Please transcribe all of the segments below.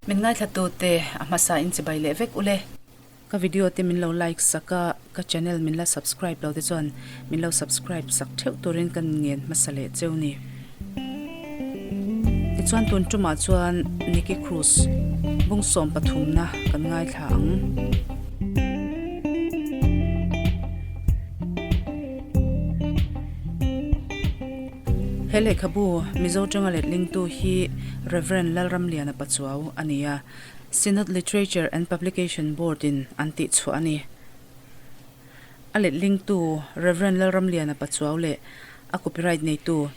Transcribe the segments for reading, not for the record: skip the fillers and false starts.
Min ngaithlatute a hmasa in chibai leh vek ule. Ka video te min lo like sak a, ka channel min la subscribe lo te chuan min lo subscribe sak theuh turin ka ngen hmasa leh cheu ni. Tichuan tun tumah chuan Nicky Cruz bung sawm pathumna kan ngaithla ang. He lehkhabu Mizo tanga letlingtu hi Rev. Lalramliana Pachuau a ni a. Synod Literature and Publication Board in an tih chhuah a ni. A letlingtu Rev. Lalramliana Pachuau leh a copyright neitu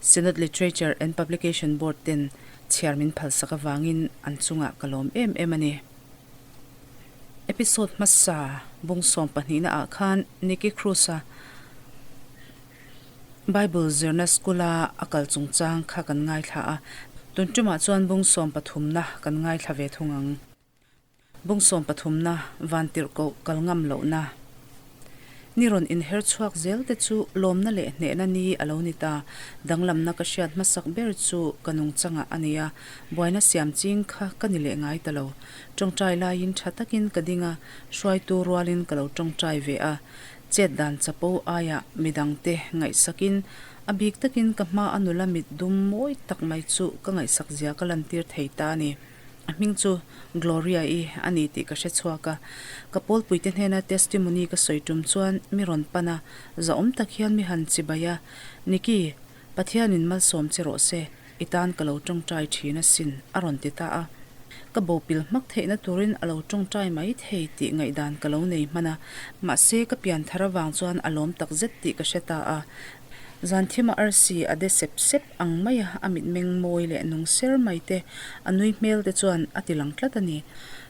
Synod Literature and Publication Board ten chhiar min phalsak avangin an chungah ka lawm em em a ni. Episode hmasa bung sawm pahnihna ah khan Nicky Cruz-a Bible zirna school-a a kal chungchang kha kan ngaithla a, tun tumah chuan bung sawm pathumna kan ngaithla ve thung ang. Bung sawm pathumna van tirh koh kal ngam lohna. Ni rawn inher chhuak zel te chu lawmna leh hnehna ni a lo ni ta. Danglamna ka hriat hmasak ber chu ka nungchangah a ni a, buaina siam ching kha ka ni leh ngai ta lo. Tawngtai laiin tha takin ka ding a, hruaitu rualin ka lo tawngtai ve a. Chet dan chapo aiah midangte ngaihsakin a bik takin ka hma a nula mit dum mawi tak mai chu ka ngaihsak zia ka lantir thei ta a ni. A hming chu Gloria-i a ni tih ka hre chhuak a. Ka pawlpuite hnena testimony ka sawi tum chuan mi rawn pan a, zahawm tak hian mi han chibai a, Nikki, Pathianin malsawm che rawh se, i tan ka lo tawngtai thin asin, a rawn ti ta a. Ka bopil hmak theihna turin a lo tawngtai mai thei tih ngaihdan ka lo nei hman a, mahse ka pian thar avang chuan a lawm tak zet tih ka hre ta a. Zan thima arsi a de sep sep ang maia a mitmeng mawi leh nung ser mai te, a nui hmel te chuan a ti lang tlat a ni.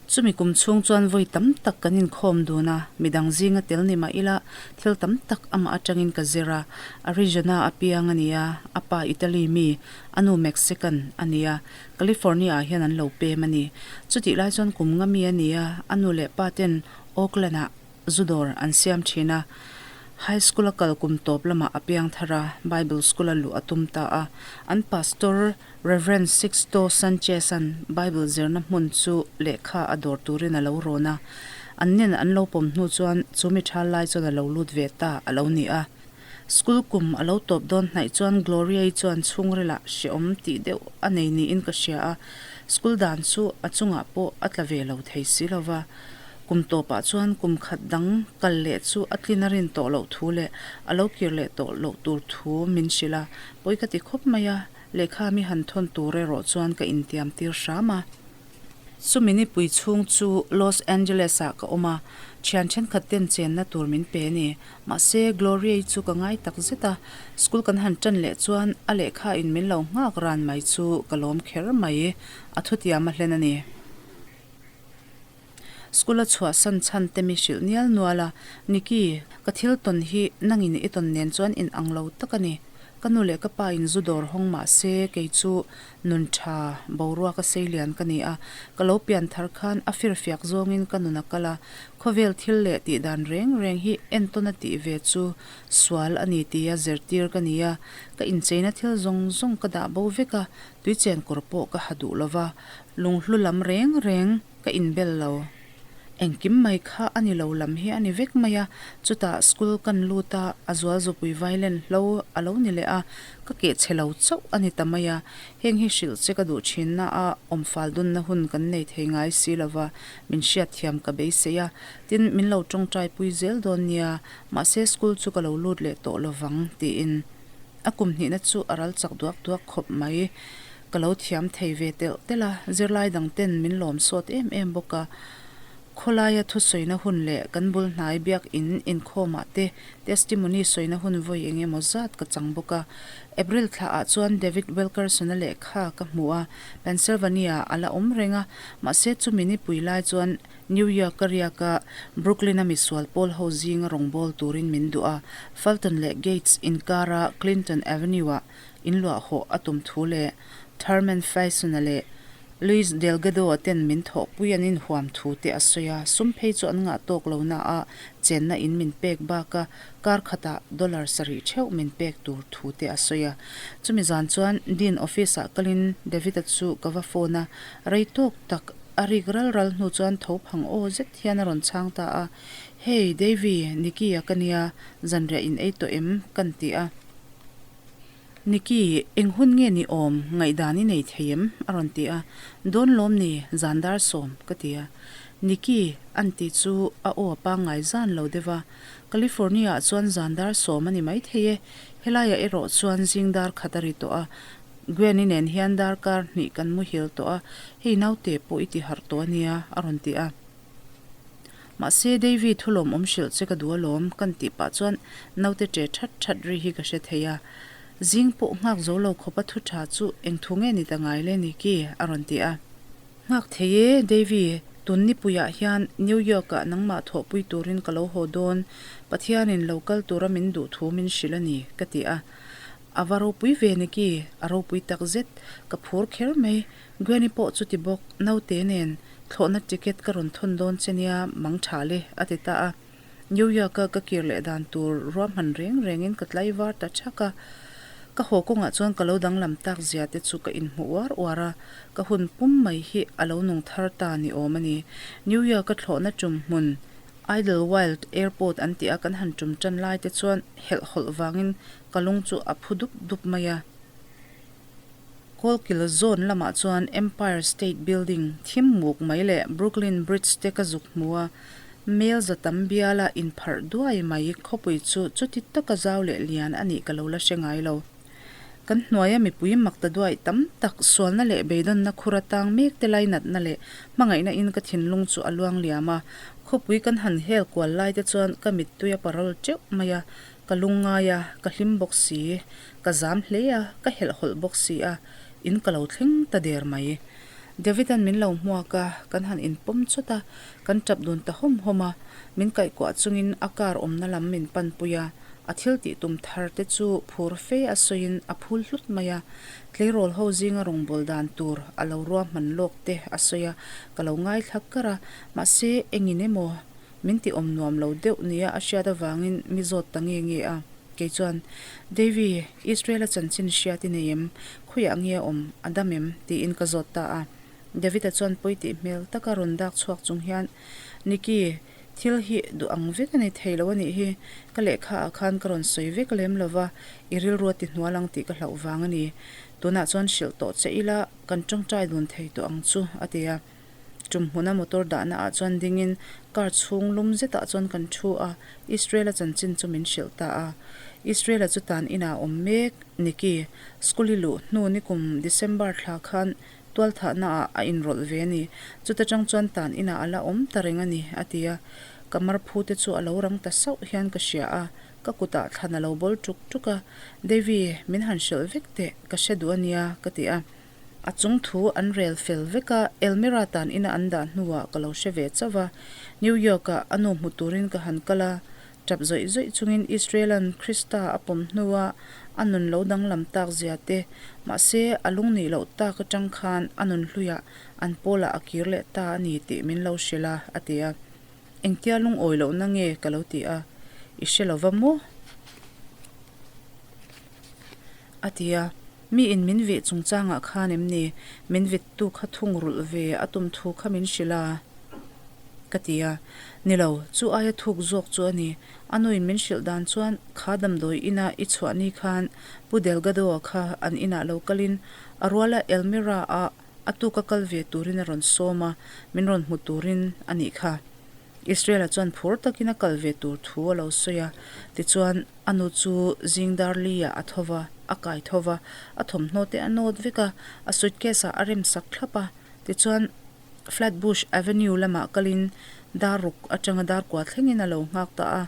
Chumi kum chhung chuan vawi tam tak kan inkhawm dun a, midang zinga tel ni mah ila thil tam tak amah atangin ka zir a. Arizona a piang a ni a, a pa Italy mi, a nu Mexican a ni a, California ah hian an lo pem a ni. Chutih lai chuan kum nga mi a ni a, a nu leh pa ten Oakland ah zu dawr an siam thin a. High school a kal kum tawp lamah a piang thar a, Bible school a luh a tum ta a. An pastor Rev. Sixto Sanchez-a'n Bible zirna hmun chu lehkha a dawr turin a lo rawn a. An nen an lo pawm hnu chuan chu mi tha lai chuan a lo lut ve ta a lo ni a. School kum a lo tawp dawn hnaih chuan Gloria-i chuan chhungrilah hrehawm tih deuh a nei niin ka hria a, school dan chu a chungah pawh a tla ve lo thei si lo va. Kum tawpah chuan kum khat dang kal leh chu a tlin a rin tawh loh thu leh a lo kir leh tawh loh tur thu min hrilh a, pawi ka ti khawp mai a, lehkha mi han thawn tur erawh chuan ka intiam tir hram a. Chumi nipui chhung chu Los Angeles-ah ka awm a, thian thenkhat ten chenna tur min pe a ni. Mahse, Gloria-i chu ka ngai tak zet a, school kan han tan leh chuan a lehkha in min lo nghak ran mai chu ka lawm kher mai, a thutiam a hlen a ni. School a chhuahsan chhan te mi hrilh nial nual a, Nikki, ka thil tawn hi nangin i tawn nen chuan in ang lo tak a ni. Ka nu leh ka pa in zu dawr hawng mah se kei chu nun tha boruak a sei lian ka ni a, ka lo pian thar khan a firfiak zawngin ka nun a kal a, khawvel thil leh tih dan reng reng hi entawn a tih ve chu sual a ni tia zirtir ka ni a, ka incheina thil zawng zawng ka dah bo vek a, tuichen kawr pawh ka ha duh lo va, lunghlu lam reng reng ka inbel lo. Engkim mai kha a ni lo lam hi a ni vek mai a, chutah school kan lut a, a zual zupui violent hlo a lo ni leh a, ka keh chhe lo chauh a ni ta mai a, heng hi hrilh che ka duh thinna a awmfal dunna hun kan nei thei ngai si lo va, min hriatthiam ka beisei a, tin min lo tawngtai pui zel dawn nia, mahse school chu ka lo lut leh tawh lo vang tiin. A kum hnihna chu a ral chak duak duak khawp mai. Ka lo thiam thei ve telh telh a, zirlai dang ten min lawm sawt em em bawk a. Khawlaia thusawina hun leh kan bul hnai biakin inkhawmah te testimony sawina hun vawi eng emaw zat ka chang bawk a. April thla ah chuan David Wilkerson-a lehkha ka hmu a, Pennsylvania a la awm reng a, mahse chumi nipui lai chuan New York-a riaka Brooklyn-a misual pawl ho zinga rawngbâwl turin min duh a, Fulton leh Gates inkara Clinton Avenue-ah inluah hawh a tum thu leh Thurman Faison-a leh Luis Delgado-a ten min thawhpui an inhuam thu te a sawi a, sum phei chu an ngah tawk lo na a, chenna in min pek bak a, kar khatah dollar sarih theuh min pek tur thu te a sawi a. Chumi zan chuan Dean office ah kalin David-a chu ka va phone a, rei tawk tak a rik ral ral hnu chuan tho phang aw zet hian a rawn chhang ta a, Hey Davy, Nicky-a ka nia, zanriah in ei tawh em? Kan ti a. Nicky, eng hun nge ni awm, ngaihdan i nei thei em? a rawn ti a. Dawn lawm ni, zan dar sawm, ka ti a. Nicky, an tih chu a aw a pangngai zan lo deuh a. California-ah chuan zan dar sawm a ni maithei e, helaiah erawh chuan zing dar khat a ri tawh a. Gwen-i nen hian darkar hnih kan muhil tawh a, hei naute pawh i ti harh tawh a nia, a rawn ti a. Mahse, Davy thu lawmawm hrilh che ka duh alawm, kan tih pah chuan naute ṭe ṭhat ṭhat ri hi ka hre thei a. Zing pawh nghak zo lo khawpa thu ṭha chu eng thu nge ni ta ngai le Nicky? a rawn ti a. Nghak thei e, Davy, tun nipuiah hian New York-ah nangmah thawhpui turin ka lo haw dawn, Pathianin lo kal tura min duh thu min hrilh a ni, ka ti a. A va ropui ve Nicky, a ropui tak zet, ka phur kher mai, Granny pawh chuti bawk, naute nen thlawhna ticket ka rawn thawn dawn che nia mang tha le, a ti ta a. New York-a ka kir leh dan tur ruahman reng rengin ka tlaivar ta thak a. Ka haw kawngah chuan ka lo danglam tak zia te chu ka inhmu uar uar a, ka hun pum mai hi a lo nung thar ta ni awm a ni. New York-a thlawhna tum hmun Idlewild Airport an tih a kan han tum tan lai te chuan helhhawlh vangin ka lung chu a phu dup dup mai a. Kawlkil zawn lamah chuan Empire State Building thim muk mai leh Brooklyn Bridge te ka zuk hmu a, mel za tam biala inpharh duai mai khawpui chu chuti taka zau leh lian a nih ka lo la hre ngai lo. Kan hnuaia mipui mak ta duai tam tak sualna leh beidawnna khur atang mek te lainatna leh hmangaihna in ka thinlung chu a luang liam a, khawpui kan han hel kual lai te chuan ka mittui a parawl teuh mai a, Ka lungngai a, ka hlim bawk si, ka zam hle a, ka helhhawlh bawk si a, in ka lo thleng ta der mai. David-a'n min lo hmuak a, kan han inpawm chawt a, kan tap dun ta hawm hawm a, min kaihkuah chungin a car awmna lam min panpui a, a thil tih tum thar te chu phur fe a sawiin a phul hlut mai a, tleirawl ho zinga rawngbâwl dan tur a lo ruahman lawk te a sawi a, ka lo ngaithla kar a, mahse engin emaw Min ti awm nuam lo deuh nia a hriat avangin mi zawt ta nge nge a. Kei chuan, Davy, Israel-a chanchin hriat i nei em? Khawiah nge a awm? A dam em? tiin ka zawt ta a. David-a chuan pawi tih hmel taka rawn dak chhuak chung hian, Nicky, thil hi duh ang vek a ni thei lo a nih hi. Ka lehkha ah khan ka rawn sawi vek lem lo va, i rilru a ti hnual ang tih ka hlauh vang a ni. Tunah chuan hrilh tawh che ila, kan tawngtai dun thei tawh ang chu, a ti a. Tum hmuna motor dahna ah chuan dingin car chhung lum zetah chuan kan thu a, Israel-a chanchin chu min hrilh ta a. Israel-a chu tan inah a awm mek, Nicky, school i luh hnu nikum December thla khan tualthahna ah a inrawlh ve a ni, chuta tang chuan tan inah a la awm ta reng a ni, a ti a. Ka marphu te chu a lo rang ta sauh hian ka hria a, ka kutah thlan a lo bawl tuk tuk a, Davy, min han hrilh vek teh, ka hre duh a nia, ka ti a. A chung thu an rel fel vek a, Elmira tan ina an dah hnuah ka lo hre ve chauh a. New York-ah a nu hmu turin ka han kal a, tap zawih zawih chungin Israel-a'n Krista a pawm hnua a nun lo danglam tak zia te, mahse a lungnih loh tak atang khan a nun hluiah an pawlah a kir leh ta a ni tih min lo hrilh a, a ti a. Engtia lungawi lohna nge ka lo ti a, i hre lo va maw? A ti a, Mi in min vih chungchangah khan em ni? Min vittu kha thung rulh ve a tum thu kha min hrilh a, ka ti a. Ni lo, chu aia thuk zawk chu a ni. A nuin min hrilh dan chuan kha damdawi ina i chhuah ni khan Pu Delgado-a kha an inah lo kalin a ruala Elmira-a a tuka kal ve turin a rawn sawm a, min rawn hmu turin a nih kha. Israel-a chuan phur takin a kal ve tur thu a lo sawi a, tichuan a nu chu zing dar li-ah a tho va, a kai tho va, a thawmhnaw te a nawt vek a, a suitcase ah a rem sak thlap a, tichuan Flatbush Avenue lamah kalin dar ruk atanga dar kua thlengin a lo nghak ta a.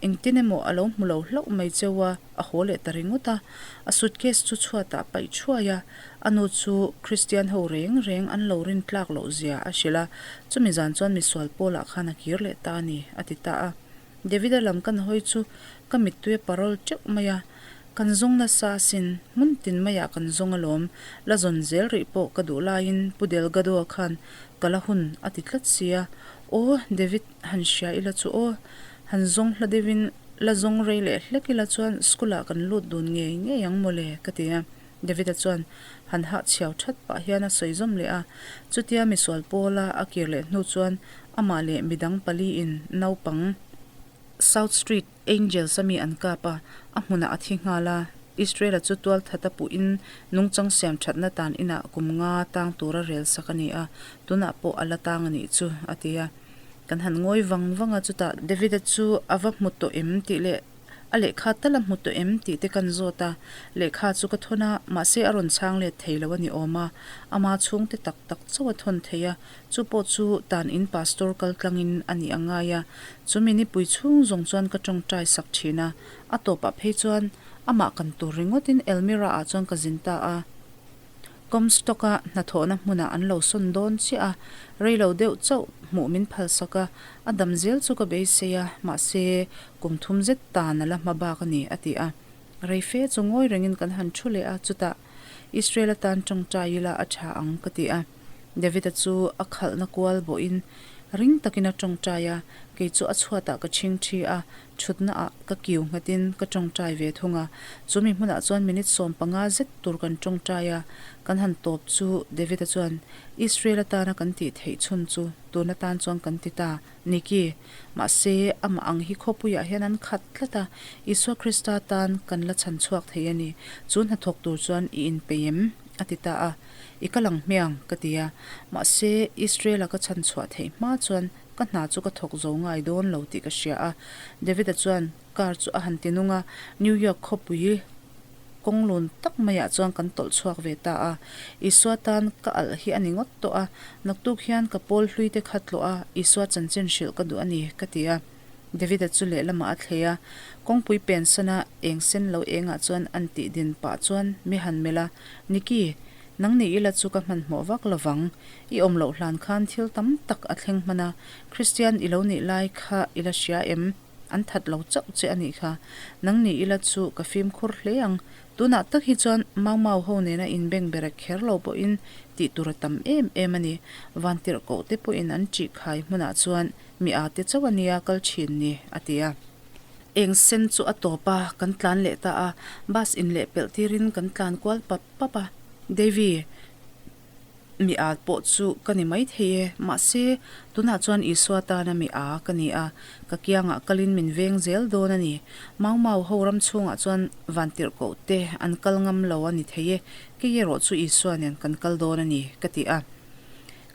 Engtin emaw a lo hmu lo hlauh mai cheu a, a haw leh ta ringawt a. A suitcase chu chhuatah paih thuai a, a nu chu Kristian ho reng reng an lo rin tlak loh zia a hrilh a, chumi zan chuan misual pawlah khan a kir leh ta a ni, a ti ta a. David-a lam kan hawi chu ka mittui a parawl teuh mai a. Kan zawng nasa asin, hmun tin maiah kan zawng alawm, la zawn zel rih pawh ka duh laiin Pu Delgado-a khan ka la hun a ti tlat sia. Aw, David han hria ila chu aw, han zawng hla deuhin la zawng rei leh hlek ila chuan school-ah kan lut dun ngei ngei ang mawle ka ti a. David-a chuan han hah chhiau that pah hian a sawi zawm leh a, chutia misual pawla a kir leh hnu chuan amah leh midang paliin naupang South Street Angels a mi an kap a, a hmunah a thi nghal a. Israel-a chu tualthat a puhin nungchang siam thatna tan inah kum nga tang tura rel sak a ni a, tunah pawh a la tang a nih chu, a ti a. Kan han ngawi vang vang a, chutah David-a chu a va hmu tawh em tih leh A lehkha tal a hmu tawh em tih te kan zawt a, lehkha chu ka thawn a, mahse a rawn chhang let thei lo a ni awm a, ama chhungte tak tak chauh a thawn thei a, chu pawh chu tan in pastor kal tlangin a nih a ngai a, chu mi nipui chhung zawng chuan ka tawngtai sak thin a, a tawpah phei chuan amah kan tur ringawtin Elmira ah chuan ka zin ta a. Comstock-a hnathawhna hmunah an lo sawn dawn chiah a, rei lo deuh chauh hmuh min phalsak a, a dam zel chu ka beisei a, mahse, kum thum zet tan a la hma bak a ni, a ti a. Rei fe chu ngawi rengin kan han thu leh a, chutah, Israel atan tawngtai ila a tha ang, ka ti a. David-a chu a khalhna kual bawhin ring takin a tawngtai a, kei chu a chhuatah ka chhing thi a, Thutnaah ka kiu nghatin ka tawngtai ve thung a, chu mi hmunah chuan minute 15 zet tur kan tawngtai a, kan han tawp chu David-a chuan, Israel atana kan tih theih chhun chu tun atan chuan kan ti ta, Niki. Mahse, amah ang hi khawpuiah hian an khat tlat a, Isua Krista tan kan la chhan chhuak thei a ni, chu hnathawk tur chuan i inpeih em? a ti ta a, I kal ang hmiang, ka ti a, mahse, Israel-a ka chhan chhuah theih hma chuan Ka hna chu ka thawk zo ngai dawn lo tih ka hria a. David-a chuan car chu a han ti nung a, New York khawpui kawng lun tak maiah chuan kan tawlh chhuak ve ta a. Isua tan ka alh hi a ni ngawt tawh a, naktuk hian ka pawl hlui te kha tlawh a, Isua chanchin hrilh ka duh a ni, ka ti a. David-a chu lehlamah a thlei a, kawngpui pensana eng sen lo engah chuan an tih din pah chuan mi han melh a, Nicky, Nang ni ila chu ka hmanhmawh vak lo vang. I awm loh hlan khan thil tam tak a thleng hman a, Kristian i lo nih lai kha i la hria em? An that lo chauh che a nih kha. Nang ni ila chu ka fimkhur hle ang. Tunah tak hi chuan Mau Mau ho nena inbeng berek kher lo pawhin tih tur a tam em em a ni. Vantirhkoh te pawhin an ṭih khai hmunah chuan mi â te chauh a nia kal ṭhin ni, a ti a. Eng sen chu a tawp a, kan tlan leh ta a. Bus inlehpelh tirin kan tlan kual pap pap a, Davy, mi â pawh chu ka ni maithei e, mahse, tunah chuan Isua tana mi â ka ni a, ka kiangah kalin min veng zel dawn a ni. Mau Mau ho ram chhungah chuan vantirhkoh te an kal ngam lo a ni thei e, kei erawh chu Isua nen kan kal dawn a ni, ka ti a.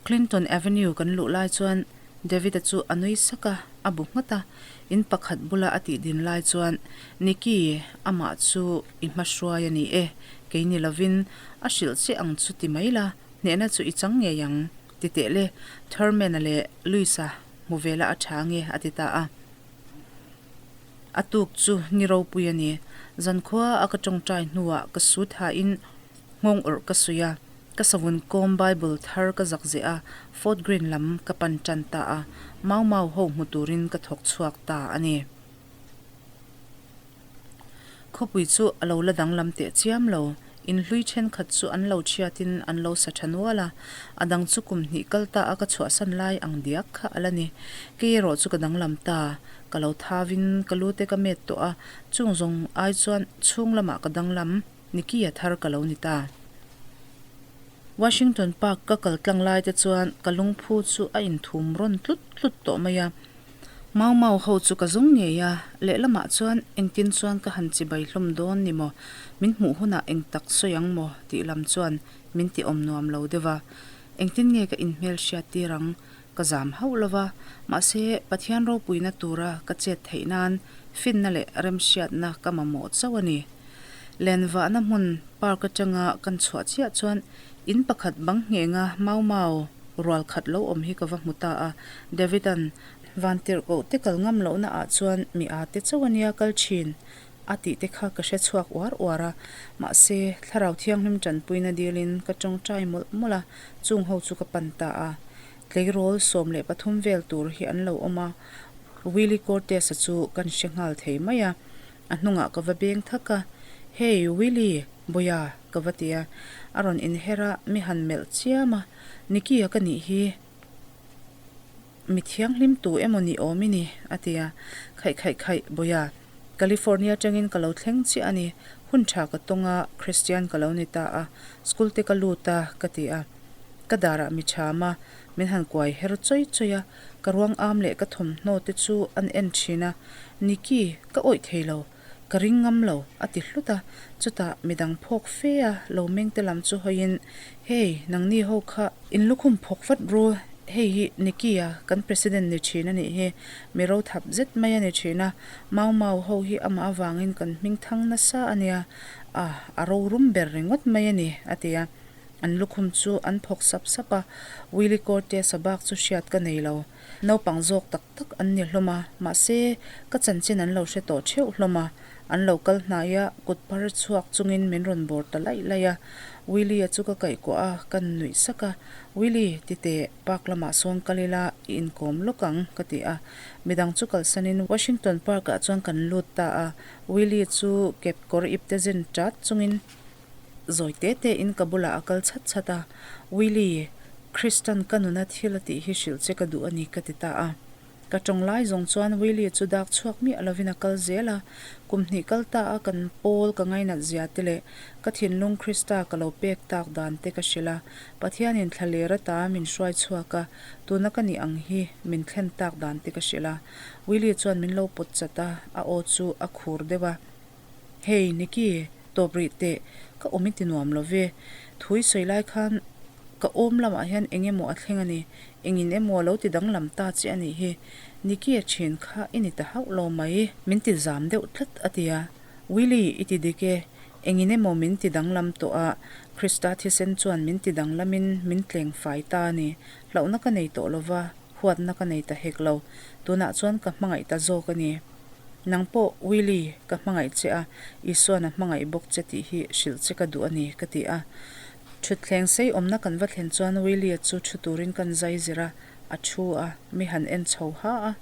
Clinton Avenue kan luh lai chuan David-a chu a nui sak a, a bu nghat a. In pakhat bula a tih din lai chuan, Nicky, amah chu i hmahruai a ni e, kei ni lovin a hrilh che ang chu ti mai la, hnehna chu i chang ngei ang, ti teh le, Thurman-a leh Louis-a hmu ve la a tha nge, a ti ta a. A tuk chu ni ropui a ni. Zankhua a ka tawngtai hnuah ka sut hain Nghawng awrh ka suih a, ka savun kawm Bible thar ka zak zeh a, Fort Greene lam ka pan tan ta a, Mau Mau ho hmu turin ka thawk chhuak ta a ni. Khawpui chu a lo la danglam teh chiam lo, in hlui thenkhat chu an lo chhiatin an lo sa tha nual a, a dang chu kum hnih kal ta a ka chhuahsan lai ang diak kha a la ni. Kei erawh chu ka danglam ta, ka lo thavin ka lu te ka met tawh a, chung zawng ai chuan chhung lamah ka danglam. Nicky-a thar ka lo ni ta. Washington Park ka kal tlang lai te chuan ka lungphu chu a inthum rawn tlut tlut tawh mai a. Mau Mau ho chu ka zawng ngei a, lehlamah chuan engtin chuan ka han chibai hlawm dawn ni maw, min hmuh hunah eng tak sawi ang maw tih lam chuan min ti awm nuam lo deuh a. Engtin nge ka inhmel hriat tir ang? Ka zam hauh lo va, mahse Pathian ropuina tura ka chet theih nan finna leh remhriatna ka mamawh chauh a ni. Lenvahna hmun park atanga kan chhuah chiah chuan in pakhat bang nghenga Mau Mau rual khat lo awm hi ka va hmu ta a, David-a'n Vantirhkoh te kal ngam lohna ah chuan mi â te chauh a nia kal thin a tih te kha ka hre chhuak uar uar a, mahse Thlarau Thianghlim tanpuina dilin ka tawngtai mawlh mawlh a, chung ho chu ka pan ta a. Tleirawl 13 vel tur hi an lo awm a, Willie Cortez-a chu kan hre nghal thei mai a. A hnungah ka va beng thak a. Hey, Willie, Bawia, ka va ti a. A rawn inher a, mi han melh chiam a, Nicky-a ka nih hi. Mi thianghlim tu emaw ni awm i ni, a ti a. Khaih khaih khaih, Bawia, California atangin ka lo thleng chiah a ni. Hun tha ka tawng a, Christian ka lo ni ta a, school te ka lut a, ka ti a. Ka darah mi cham a, min han kuai her chawi chawi a, ka ruang am leh ka thawmhnaw te chu an en thin a, Nicky, ka awih thei lo, ka ring ngam lo, a ti hlut a. Chutah midang phawk fe a, lo meng te lam chu hawiin, Hey, nangni ho kha in lukhum phawk vat ru, hei hi Nicky-a kan President ni thin a nih hi, mi ro thap zet mai a ni thin a, Mau Mau ho hi amah avangin kan hming thang nasa a nia, ah, a rorum ber ringawt mai a ni, a ti a. An lukhum chu an phawk sap sap a, Willie Cortez-a bak chu hriat ka nei lo. Naupang zawk tak tak an ni hlawm a, mahse, ka chanchin an lo hre tawh theuh hlawm a. An lo kal hnai a, kut phar chhuak chungin min rawn bawr ta laih laih a. Willie-a chu ka kaihkuah a, ka nuih sak a, Willie, ti teh, park lamah sawn kal ila, i inkawm lawk ang, ka ti a. Midang chu kalsanin Washington Park-ah chuan kan lut ta a. Willie chu kep kawr ipte zen tat chungin, Zawi te te in ka bulah a kal chhat chhat a, Willie, Kristan ka nuna thil a tih hi hrilh che ka duh a ni ka ti ta a. Ka tawng lai zawng chuan Willie chu dak chhuak miah lovin a kal zel a, kum hnih kal ta a kan pawl ka ngainat zia te leh ka thinlung Krista ka lo pek tak dan te ka hrilh a, Pathianin thla ler ata min hruai chhuak a, tuna ka nih ang hi min thlen tak dan te ka hrilh a. Willie chuan min lo pawt chat a, a aw chu a khur deuh a. Hey, Nicky, tawp rih teh, ka awm i ti nuam lo ve. Thu i sawi lai khan ka awm lamah hian eng emaw a thleng a ni, engin emaw a lo ti danglam ta che a nih hi. Nicky a ṭhian kha i ni ta hauh lo mai. Min ti zam deuh tlat a ti a. Willie, i ti dik e, engin emaw min ti danglam tawh a, Krista thisen chuan min ti danglamin min tleng fai ta a ni. Hlauhna ka nei tawh lo va, huatna ka nei ta hek lo. Tunah chuan ka hmangaih ta zawk a ni. Nang pawh, Willie, ka hmangaih che a, Isua'n a hmangaih bawk che tih hi hrilh che ka duh a ni, ka ti a. Thutthleng sei awmna kan va thlen chuan Willie-a chu thu turin kan zai zir a, a thu a, mi han en chho ha a.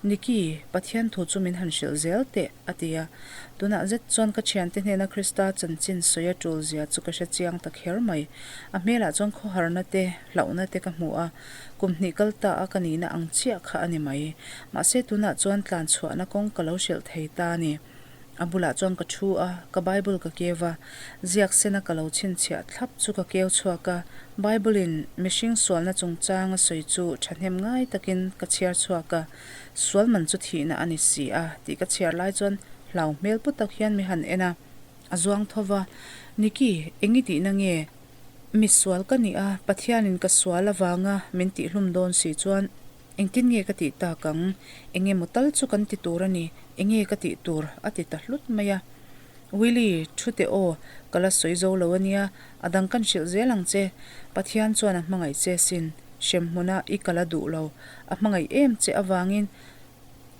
Nicky, Pathian thu chu min han hrilh zel teh, a ti a. Tunah zet chuan ka thiante hnena Krista chanchin sawi a tul zia chu ka hre chiang ta kher mai. A hmelah chuan khawharna te, hlauhna te ka hmu a. Kum hnih kal ta a ka nihna ang chiah kha a ni mai. Mahse tunah chuan tlan chhuahna kawng ka lo hrilh thei ta a ni. A bulah chuan ka thu a, ka Bible ka keu a, ziak sena ka lo chhinchhiah thlap chu ka keu chhuak a, Bible in mihring sualna chungchang a sawi chu thahnem ngai takin ka chhiar chhuak a, sual man chu thihna a ni si a tih ka chhiar lai chuan hlau hmel pu tak hian mi han en a, a zuang tho va, Nicky, eng i tihna nge? Mi sual ka nih a, Pathianin ka sual avanga min tihlum dawn si chuan engtin nge ka tih tak ang? Enge maw tal chu kan ti tur a ni, enge ka tih tur? a ti ta hlut mai a. Willie, thu teh aw, ka la sawi zo lo a nia, a dang kan hrilh zel ang che. Pathian chuan a hmangaih che sin, hremhmuna i kal a duh lo, a hmangaih em che avangin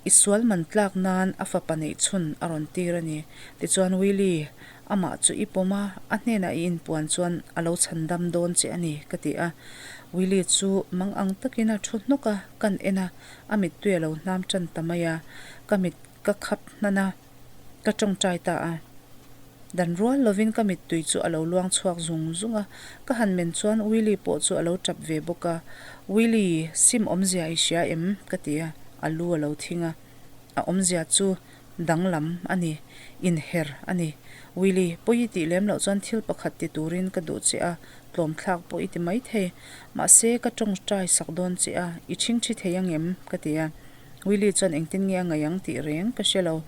I sual man tlak nan a fapa neih chhun a rawn tir a ni. Tichuan Willie, amah chu i pawm a, a hnenah i inpuan chuan a lo chhan dam dawn che a ni, ka ti a. Willie chu mang ang takin a thu hnawk a, kan en a, a mittui a lo hnam tan ta mai a, ka mit ka khap hnan a, ka tawngtai ta a. Dan rual lovin ka mittui chu a lo luang chhuak zung zung a, ka han men chuan Willie pawh chu a lo tap ve bawk a, Willie, sim awmzia i hria em? ka ti a, a lu a lo thing a, a awmzia chu danglam a ni, inher a ni. Willie, pawi i tih lem loh chuan thil pakhat ti turin ka duh che a, tlawmthlak pawh i ti maithei, mahse ka tawngtai sak dawn che a, i chhingchhi thei angem? ka ti a. Willie chuan engtin nge a ngaih ang tih reng ka hre lo.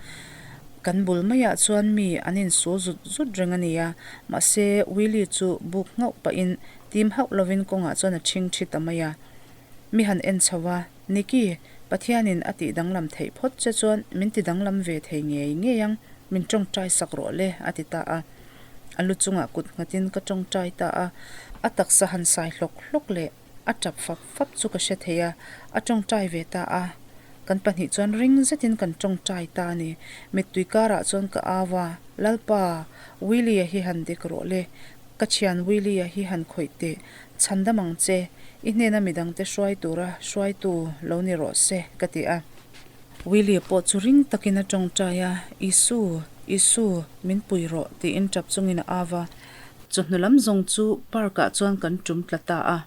Kan bul maiah chuan mi an insul zut zut reng a ni a, mahse Willie chu buk nghauh pahin tim hauh lovin kawngah chuan a ṭhing ṭhi ta mai a. Mi han en chho a, Nicky, Pathianin a tih danglam theih phawt che chuan min ti danglam ve thei ngei ngei ang, min ṭawngṭai sak rawh le, a ti ta a. A lu chungah kut nghatin ka ṭawngṭai ta a, a taksa han sai hlawk hlawk leh. A tap fap fap chu ka hre thei a, a tawngtai ve ta a. Kan pahnih chuan ring zetin kan tawngtai ta a ni. Mittui karah chuan ka au a, Lalpa, Willie-a hi han dek rawh le. Ka thian Willie-a hi han khawih teh. Chhandam ang che, i hnena midangte hruai tura hruaitu lo ni rawh se, ka ti a. Willie pawh chu ring takin a tawngtai a, Isu, Isu, min pui rawh, tiin tap chungin a au a. Chawhnu lam zawng chu park-ah chuan kan tum tla ta a.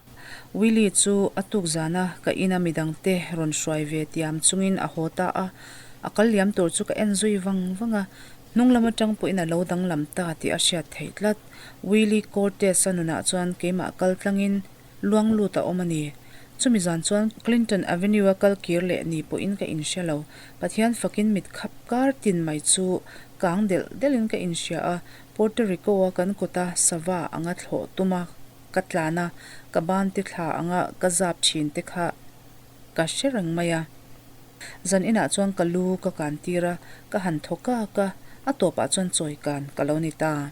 Willie chu a tuk zana ka ina midangte rawn hruai ve tiam chungin a haw ta a. A kal liam tur chu ka en zui vang vang a, hnung lam atang pawhin a lo danglam ta tih a hriat theih tlat. Willie Cortez-a nunah chuan keimah kal tlangin luang lut a awm a ni. Chumi zan chuan Clinton Avenue-a kal kir leh ni pawhin ka inhre lo. Pathian fakin mit khap kar tin mai chu kang delh delhin ka inhria a, Puerto Rico-a kan kawta sava anga thlawh tuma ka tlan a, ka ban te thla anga ka zap thin te kha ka hre reng mai a. Zan inah chuan ka lu ka kan tir a, ka han thaw kak a, a tawpah chuan chawi kan ka lo ni ta.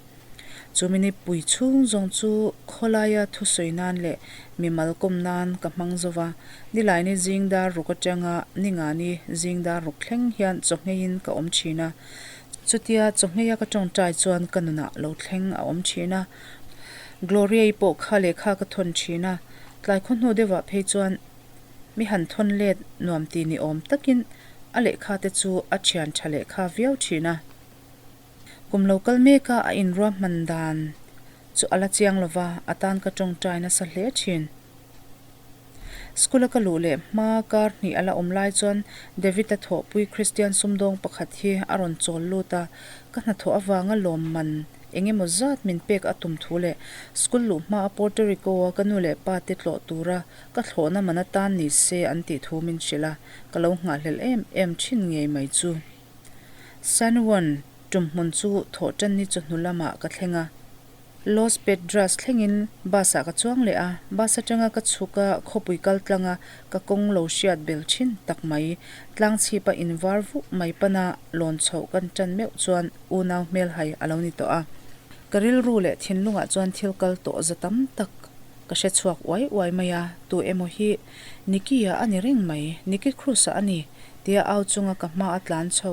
Chu minipui chhung zawng chu khawlaia thusawi nan leh mimal kawm nan ka hmang zo va, Nilaini zing dar ruk atanga Ningani zing dar ruk thleng hian chawhngeiin ka awm thin a. Chutia chawhngheia ka tawngtai chuan ka nunah lo thleng a awm thin a. Gloria-i pawh kha lehkha ka thawn thin a, tlai khaw hnu deuhah phei chuan mi han thawn let nuam ti ni awm takin a lehkha te chu a thian tha lehkha viau thin a. Kum lo kal meka a inruahman dan chu a la chiang lova, a tan ka tawngtai nasa hle thin. School-a ka luh leh hma kar hnih a la awm lai chuan David-a thawhpui Kristian sumdawng pakhat hi a rawn chawl lut a, ka hnathawh avanga lawmman eng emaw zat min pek a tum thu leh school luh hma a Puerto Rico-a ka nu leh pa te tlawh tura ka thlawhna man atan ni se an tih thu min hrilh a, ka lo nghahhlelh em em thin ngei mai chu. San Juan tumhmun chu thawhtanni chawhnu lamah ka thleng a. Los Pedras thlengin bus ah ka chuang leh a, bus atanga ka chhuk a khawpui kal tlang a ka kawng lo hriat bel thin tak mai. Tlang chhip a invar vuh mai pana lawn chhoh kan tan meuh chuan unau hmelhai a lo ni tawh a. Ka rilru leh thinlungah chuan thil kal tawh za tam tak ka hre chhuak uai uai mai a, tu emaw hi Nicky-a a ni reng mai, Nicky Cruz-a a ni tia au chunga ka hma a tlan chho.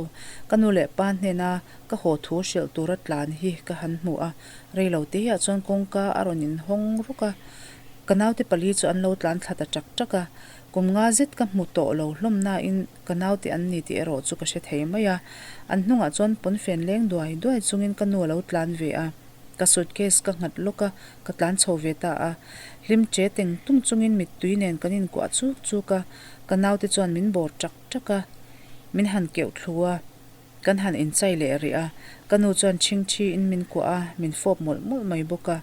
Ka nu leh pa hnena Ka haw thu hrilh tura tlan hi ka han hmu a, rei lo te hiah chuan kawngka a rawn inhawng rawk a, ka naute pali chu an lo tlan thla ta ṭak ṭak a, kum nga zet ka hmu tawh lo hlawm nain ka naute an ni tih erawh chu ka hre thei mai a, an hnungah chuan pawnfen leng duai duai chungin ka nu a lo tlan ve a, ka suitcase ka nghat lawk a, ka tlan chho ve ta a, hlim che teng tung chungin mittui nen kan inkuah chuk chuk a, ka naute chuan min bawr ṭak ṭak a, min han keuh thlu a. Kan han inchai leh rih a, ka nu chuan chhingchhi in min kuah a, min fawp mawlh mawlh mai bawk a.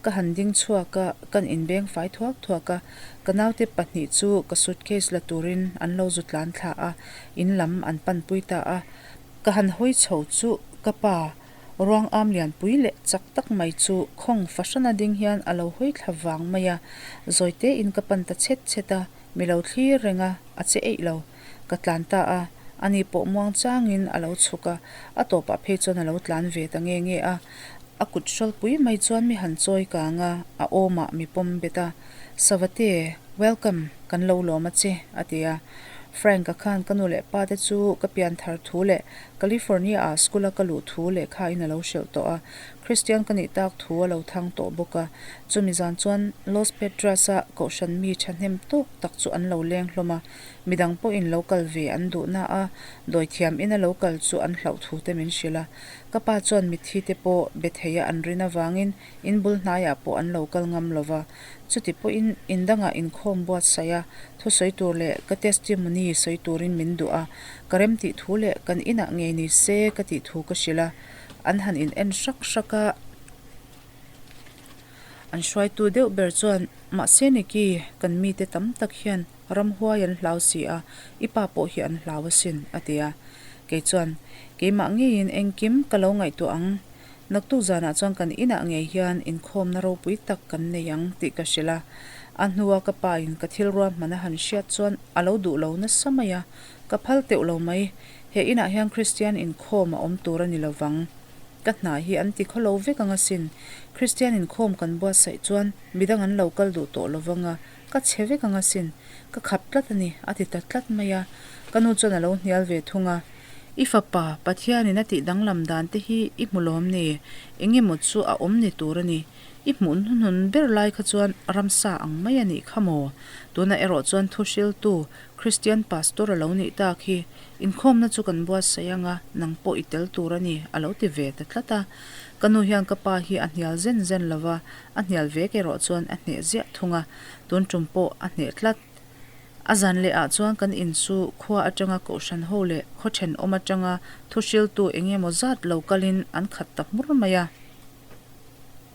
Ka han ding chhuak a, kan inbeng fai thuak thuak a, ka naute pahnih chu ka suitcase la turin an lo zu tlan thla a, in lam an panpui ta a. Ka han hawi chho chu ka pa ruang am lianpui leh chak tak mai chu khawng fahrana ding hian a lo hawi thla vang mai a, zawite in ka pan ta chhet chhet a, mi lo thlir reng a, a che eih lo. Ka tlan ta a, ani pawh muang changin a lo chhuk a, a tawpah phei chuan a lo tlan ve ta nge nge a. A kut hrawlpui mai chuan mi han chawi kang a, a awmah mi pawm bet a, Savate, welcome, kan lo lawm a che, a ti a. Frank-a khan ka nu leh pa te chu ka pian thar thu leh California-ah school-a ka luh thu lehkhain a lo hrilh tawh a, Kristian ka nih tak thu a lo thang tawh bawk a. Chumi zan chuan Los Pedras-a kohhran mi thahnem tawk tak chu an lo leng hlawm a, Midang pawhin lo kal ve an duh na a, dawithiam ina lo kal chu an hlauh thu te min hrilh a. Ka pa chuan mitthi te pawh be thei a an rin avangin in bul hnaiah pawh an lo kal ngam lo va. Chuti pawhin in dangah inkhawm buatsaih a, thusawi tur leh ka testimony sawi turin min duh a, ka rem tih thu leh kan inah ngei ni se ka tih thu ka hrilh a. An han in en hrak hrak a. An hruaitu deuh ber chuan, Mahse Nicky, kan mite tam tak hian Ramhuai an hlau si a, i pa pawh hi an hlau asin, a ti a. Kei chuan, Keimah ngeiin engkim ka lo ngaihtuah ang. Naktuk zanah chuan kan inah ngei hian inkhawmna ropui tak kan nei ang tih ka hrilh a. A hnua ka pa in ka thil ruahman a han hriat chuan a lo duh lo nasa mai a, ka phal teuh lo mai. He inah hian Kristian inkhawm a awm tur a ni lo vang. Ka hna hi an ti khawlo vek ang asin. Kristian inkhawm kan buatsaih chuan midang an lo kal duh tawh lo vang a, Ka chhe vek ang asin, ka khap tlat a ni, a ti ta tlat mai a. Ka nu chuan a lo hnial ve thung a. I fapa, Pathianin a tih danglam dan te hi i hmu lawm ni? Eng emaw chu a awm ni tur a ni. I hmuh hnuhnun ber lai kha chuan ramsa ang mai a nih kha maw? Tunah erawh chuan thuhriltu Kristian pastor a lo nih tak hi. Inkhawmna chu kan buatsaih ang a, nang pawh i tel tur a ni, a lo ti ve ta tlat a. Ka nu hian ka pa hi a hnial zen zen lo va, a hnial vek erawh chuan a hneh ziah thung a, tun tum pawh a hneh tlat. A zan leh ah chuan kan in chu khua atanga kohhran ho leh khaw thenawm atanga thuhriltu eng emaw zat lo kalin an khat ta hmur mai a.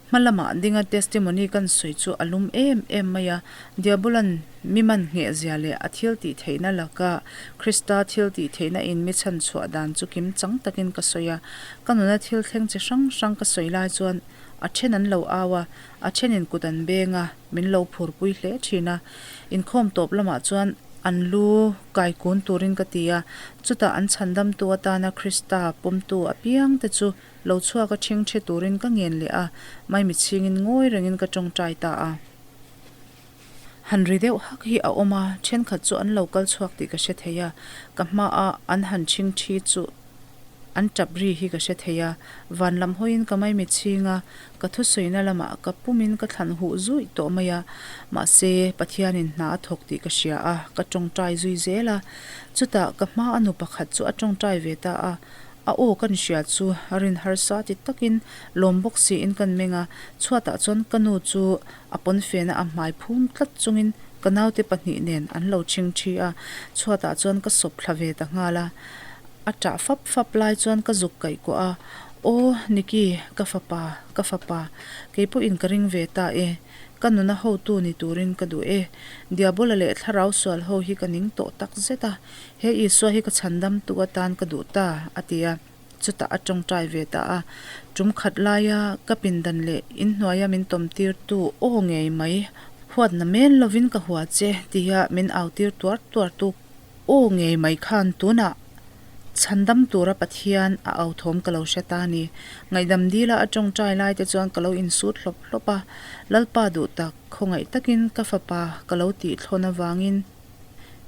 Hma lamah dinga testimony kan sawi chu a lum em em mai a, Diabolan mi man ngheh zia leh a thil tih theihna laka Krista thil tih theihna in mi chhan chhuah dan chu kim chang takin ka sawi a. Ka nuna thil thleng chi hrang hrang ka sawi lai chuan a then an lo au a, a thenin kut an beng a, min lo phurpui hle thin a. Inkhawm tawp lamah chuan an lu kai kun turin ka ti a, chutah an chhandamtu atana Krista pawmtu apiangte chu lo chhuak a ṭhing ṭhe turin ka ngen leh a, maimi chhingin ngawi rengin ka ṭawngṭai ta a. Han ri deuh hak hi a awm a, ṭhenkhat chu an lo kal chhuak tih ka hre thei a, ka hmaah an han ṭhing ṭhi chu an ṭap ri hi ka hre thei a, van lam hawiin ka maimi chhing a, ka thusawina lamah ka pumin ka thlan huh zuih tawh mai a, mahse Pathianin hna a thawk tih ka hria a, ka ṭawngṭai zui zel a, chutah ka hmaa nu pakhat chu a ṭawngṭai ve ta a, A aw kan hria chu rin harsa ti takin lawm bawk siin kan meng a, chhuatah chuan ka nu chu a pawnfena a hmai phum tlat chungin ka naute pahnih nen an lo chhing thi a, chhuatah chuan ka sawp thla ve ta nghal a. A ṭah fap fap lai chuan ka zuk kaih kuah a, Aw Nikki, ka fapa, ka fapa, kei pawhin ka ring ve ta e, ka nuna hotu ni turin ka duh e, Diabola leh thlarau sual ho hi ka ning tawh tak zet a, He Isua hi ka chhandamtu atan ka duh ta, a ti a. Chutah a tawngtai ve ta a. Tum khat laia ka pindan leh inhnuaia min tawmtirtu aw ngei mai, huatna men lovin ka hua che, tia min autir tuar tuartu aw ngei mai khan tunah chhandam tura Pathian a authawm ka lo hre ta a ni. Ngaihdam dila a tawngtai lai te chuan ka lo insut hlawp hlawp a, Lalpa duh tak, khawngaih takin ka fapa ka lo tihthlawn avangin,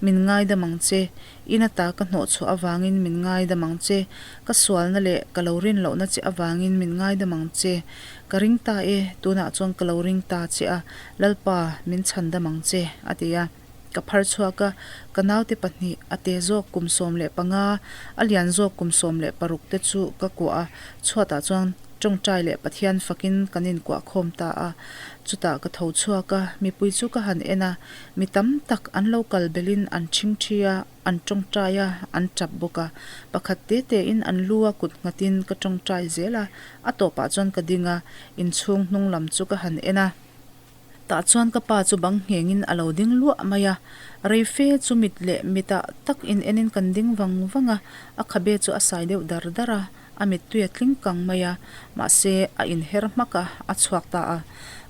Min ngaidam ang che. In ata ka hnawh chhuah avangin min ngaidam ang che. Ka sualna leh ka lo rin lohna che avangin min ngaidam ang che. Ka ring ta e, tunah chuan ka lo ring ta che a, Lalpa, min chhandam ang che, a ti a. Ka phar chhuak a, ka naute pahnih, a te zawk kum 15, a lian zawk kum 16 te chu ka kuah a, chhuatah chuan Tawngtai leh Pathian fakin kan inkuah khawm ta a. Chutah ka tho chhuak a, mipui chu ka han en a, Mi tam tak an lo kal belhin an ṭhingṭhi a, an ṭawngṭai a, an ṭap bawk a. Pakhat te tein an lu a kut nghatin ka ṭawngṭai zel a, a tawpah chuan ka ding a, inchhung hnung lam chu ka han en a. Tah chuan ka pa chu bang nghengin a lo ding luah mai a, rei fe chu mit leh mitah tak in enin kan ding vang vang a, a khabe chu a sai deuh dar dar a. A mittui a tling kang mai a, mahse a inher hmak a, a chhuak ta a.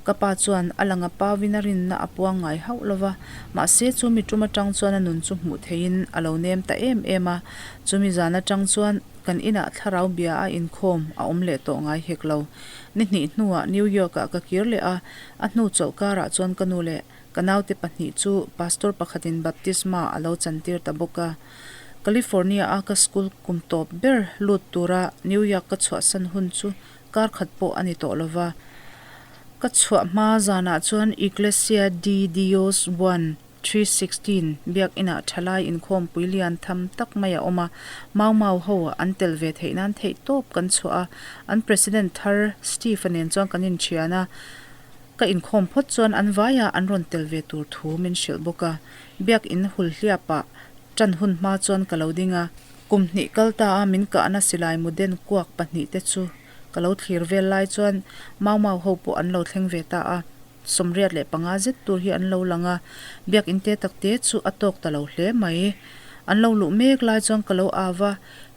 Ka pa chuan a langa pauvin a rinna a puang ngai hauh lo va, mahse chu mi tum atang chuan a nun chu hmuh theihin a lo nem ta em em a. Chumi zan atang chuan kan inah thlarau bia a inkhawm a awm leh tawh ngai hek lo. Ni hnih hnuah New York-ah ka kir leh a, a hnu chawlhkarah chuan ka nu leh ka naute pahnih chu pastor pakhatin baptisma a lo chantir ta bawk a. California a ka school kum tawp ber lut tura New York ka chhuahsan hun chu kar khat pawh a ni tawh lova. Ka chhuah hma zanah chuan Iglesia de Dios 1, 316 biakinah thalai inkhawmpui lian tham tak mai a awm a, Mau Mau ho an tel ve theih nan theih tawp kan chhuah a, an president thar Steve-a nen chuan kan inthian a, ka inkhawm phawt chuan an vaiah an rawn tel ve tur thu min hrilh bawk a. Biakin hulhliapah ṭan hun hma chuan ka lo ding a, kum hnih kal ta a min kahna silai muden kuak pahnih te chu ka lo thlir vel lai chuan Mau Mau ho pawh an lo thleng ve ta a, 85 zet tur hi an lo lang a, biakin te tak te chu a tawk ta lo hle mai. An lo luh mek lai chuan ka lo au a,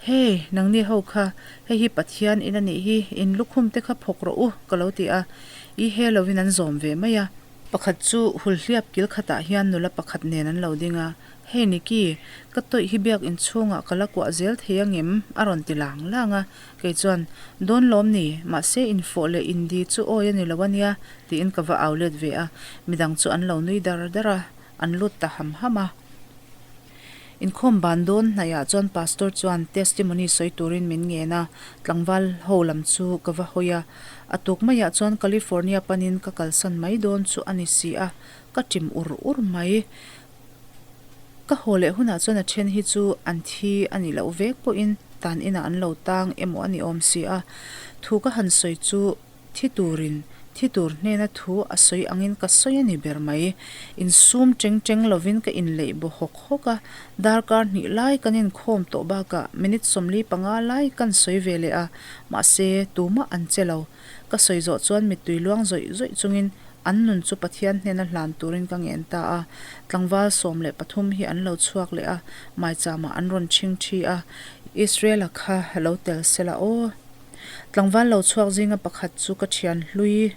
Hey, nangni ho kha, hei hi Pathian in a nih hi, in lukhum te kha phawk rawh u, ka lo ti a, i he lovin an zawm ve mai a. Pakhat chu hulhliap kil khatah hian nula pakhat nen an lo ding a, Hey Nikki, ka tawih hi biak inchhungah ka la kuah zel thei angem? a rawn ti lang lang a. Kei chuan, Dawn lawm ni, mahse infawh leh indi chu awi a ni lo ania, tiin ka va au let ve a. Midang chu an lo nui dar dar a, an lut ta ham ham a. Inkhawm ban dawn hnaihah chuan Pastor chuan testimony sawi turin min ngen a, tlangval ho lam chu ka va hawi a. A tuk maiah chuan California panin ka kalsan mai dawn chu a ni si a, ka ṭim ur ur mai. Ka haw leh hunah chuan a then hi chu an thi a nih loh vek pawhin tan inah an lo tang emaw a ni awm si a. Thu ka han sawi chu thi turin thi tur hnena thu a sawi angin ka sawi a ni ber mai. Insum cheng cheng lovin ka inleih baw hawk hawk a, darkar hnih lai kan inkhawm tawh bakah minute 45 lai kan sawi ve leh a, mahse tumah an che lo. Ka sawi zawh chuan mittui luang zawih zawih chungin an nun chu Pathian hnena hlan turin ka ngen ta a. Tlangval 13 hi an lo chhuak leh a, maichama an rawn chhing thi a, Israel-a kha lo tel sela aw. Tlangval lo chhuak zinga pakhat chu ka thian hlui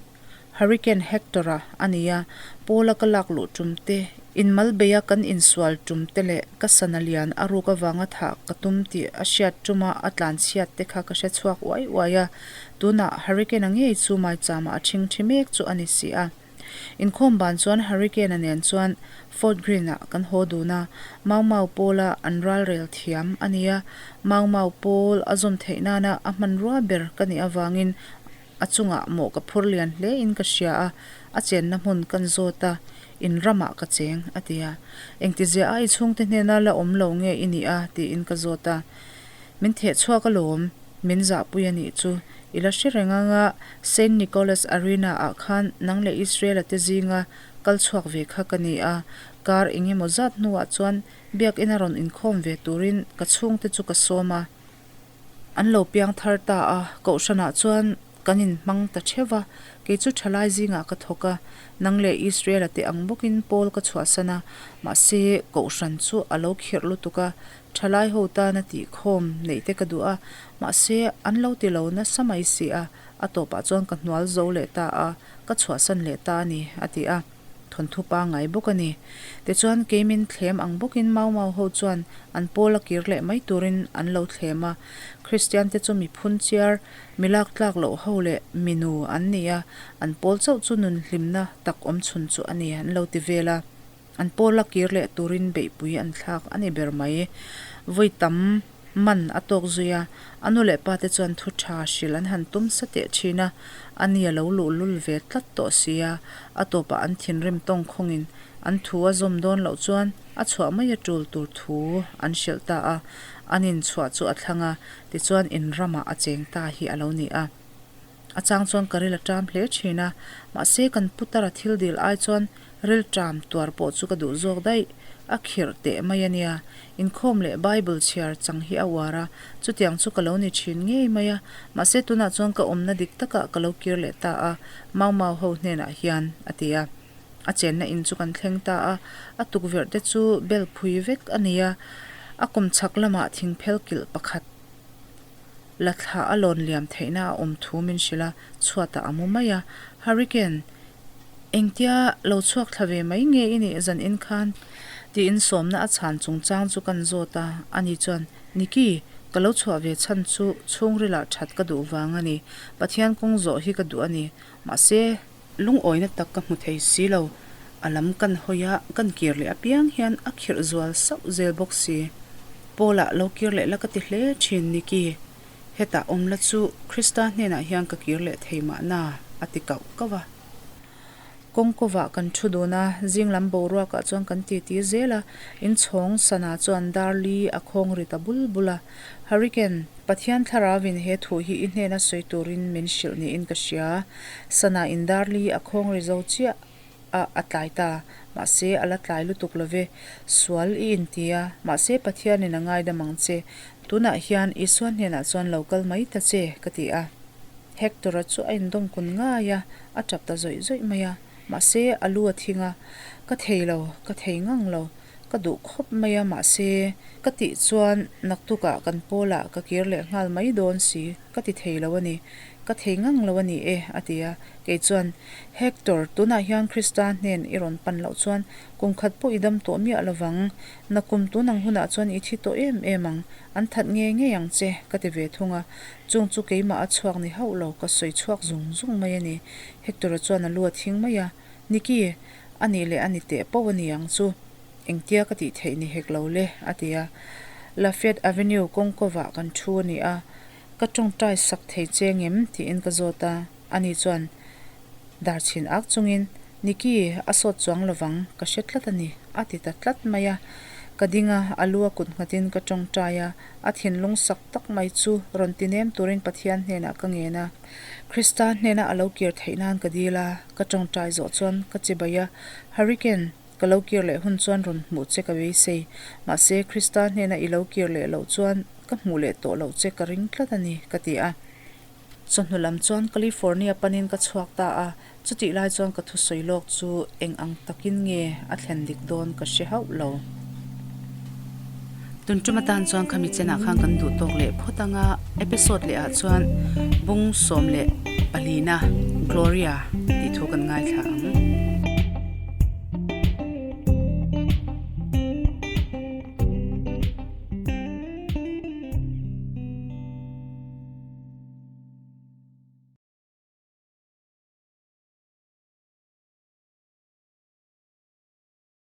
Hurricane Hector-a a ni a, Paula ka lak luh tum te, inmal beia kan insual tum te leh ka sana lian a ruk avanga thah ka tum tih a hriat tuma a tlan chhiat te kha ka hre chhuak uai uai a, tunah Hurricane-a ngei chu maichama a ṭhing ṭhi mek chu a ni si a. Inkhawm ban chuan Hurricane-a nen chuan Fort Greene-ah kan haw dun a, Mau Mau Pawl-a an ralrel thiam a ni a, Mau Mau Pawl a zawm theih nana a hmanrua ber ka nih avangin a chungah mawh ka phur lian hle in ka hria a, a chenna hmun kan zawt a, in ramah ka cheng a ti a. Engtizia a i chhungte hnena la awm lo nge i nih a? tiin ka zawt a. Min theh chhuak alawm, min zahpui a nih chu. I la hre reng anga Saint Nicholas Arena ah khan nang leh Israel-a te zinga kal chhuak ve kha ka ni a, kar eng emaw zat hnuah chuan biakina rawn inkhawm ve turin ka chhungte chu ka sawm a. An lo piang thar ta a, kohhranah chuan kan inhmang ta theuh va, kei chu thalai zingah ka thawk a, nang leh Israel-a te ang bawkin Paul ka chhuahsan a, mahse kohhran chu a lo khirh lutuk a, thalai ho tana tihkhawm neih te ka duh a, mahse an lo ti lo nasa mai si a, a tawpah chuan ka hnual zo leh ta a, ka chhuahsan leh ta a ni, a ti a. Thawnthu pangngai bawk a ni. Tichuan, kei min thlem ang bawkin Mau Mau ho chuan an pawl a kir leh mai turin an lo thlem a. Kristian te chu mi phun chiar, mi lak tlak loh ho leh mi nu an ni a, an pawl chauh chu nun hlimna tak awm chhun chu a ni an lo ti vel a. An pawl a kir leh turin beihpui an thlak a ni ber mai. Vawi tam man a tawk zui a, a nu leh pa te chuan thu tha hrilh an han tum sa teh thin a, a ni a lo luhlul ve tlat tawh si a, a tawpah an thinrim tawng khawngin an thu a zawm dawn loh chuan a chhuah mai a tul tur thu an hrilh ta a, an inchhuah chu a thlang a, tichuan in ramah a cheng ta hi a lo ni a. A chang chuan ka ril a ṭam hle ṭhin a, mahse kan putara thil dil ai chuan ril ṭam tuar pawh chu ka duh zawk daih. A khirh teh mai a nia. Inkhawm leh Bible chhiar chang hi a uar a, chutiang chu ka lo ni ṭhin ngei mai a, mahse tunah chuan ka awmna dik takah ka lo kir leh ta a, Mau Mau ho hnenah hian, a ti a. A chenna in chu kan thleng ta a, a tukverh te chu bel phui vek a ni a, a kawmchhak lamah thingphel kilh pakhat, La thla a lawn liam theihna a awm thu min hrilh a, chhuatah a mu mai a. Hurricane, engtia lo chhuak thla ve mai nge i nih zan in khan? Tiin sawmna a chhan chungchang chu kan zawt a, ani chuan, Nikki, ka lo chhuah ve chhan chu chhungrilah that ka duh vang a ni. Pathian kawng zawh hi ka duh a ni. Mahse, Lungawina tak ka hmu thei si lo. A lam kan hawi a, kan kir leh apiang hian a khirh zual sauh zel bawk si. Paula lo kir leh la ka ti hle thin Nikki. Hetah awm la chu Krista hnenah hian ka kir leh thei mahna, a ti kauh kauh a. Kawngkawvah kan thu dun a, zing lam boruakah chuan kan titi zel a, inchhawng sana chuan dar li a khawng ri ta bul bul a. Hurricane, Pathian thlarauin he thu hi i hnena sawi turin min hrilh niin ka hria. Sana in dar li a khawng ri zo chiah a, a tlai ta. Mahse, a la tlai lutuk lo ve. Sual i inti a, mahse Pathianin a ngaidam ang che. Tunah hian Isua hnenah chuan lo kal mai ta che, ka ti a. Hector-a chu a indawm kun ngai a, a tap ta zawih zawih mai a. Mahse, a lu a thing a, Ka thei lo, ka thei ngang lo. Ka duh khawp mai a, mahse, ka tih chuan naktukah kan pawlah ka kir leh nghal mai dawn si, ka ti thei lo a ni. Ka thei ngang lo a ni e, a ti a. Kei chuan, Hector, tunah hian Krista hnen i rawn pan loh chuan kum khat pawh i dam tawh miah lovang. Nakum tun ang hunah chuan i thi tawh em em ang, an that ngei ngei ang che, ka ti ve thung a. Chung chu keimah a chhuak ni hauh lo, ka sawi chhuak zung zung mai a ni. Hector-a chuan a lu a thing mai a. Nikki, a nih leh a ni teh poh a ni ang chu. Engtia ka tih theih ni hek lo le, a ti a. Lafayette Avenue kawngkawvah kan thu a ni a, ka tawngtai sak thei che ngem? tiin ka zawt a. Ani chuan dar chhin ak chungin, Nikki, a sawt chuang lovang, ka hre tlat a ni, a ti ta tlat mai a. Ka ding a, a lu a kut nghatin ka tawngtai a, a thinlung sak tak mai chu rawn ti nem turin Pathian hnenah ka ngen a. Krista hnena a lo kir theih nan ka dil a, ka tawngtai zawh chuan ka chibai a, Hurricane, ka lo kir leh hun chuan rawn hmuh che ka beisei. Mahse, Krista hnena i lo kir leh loh chuan ka hmuh leh tawh loh che ka ring tlat a ni, ka ti a. Chawhnu lam chuan California panin ka chhuak ta a, chutih lai chuan ka thusawi lawk chu eng ang takin nge a thlen dik dawn ka hre hauh lo. Tun tum atan chuan khami chenah khan kan duh tawk leh phawt ang a, episode leh ah chuan bung 14na Gloria tih thu kan ngaithla ang.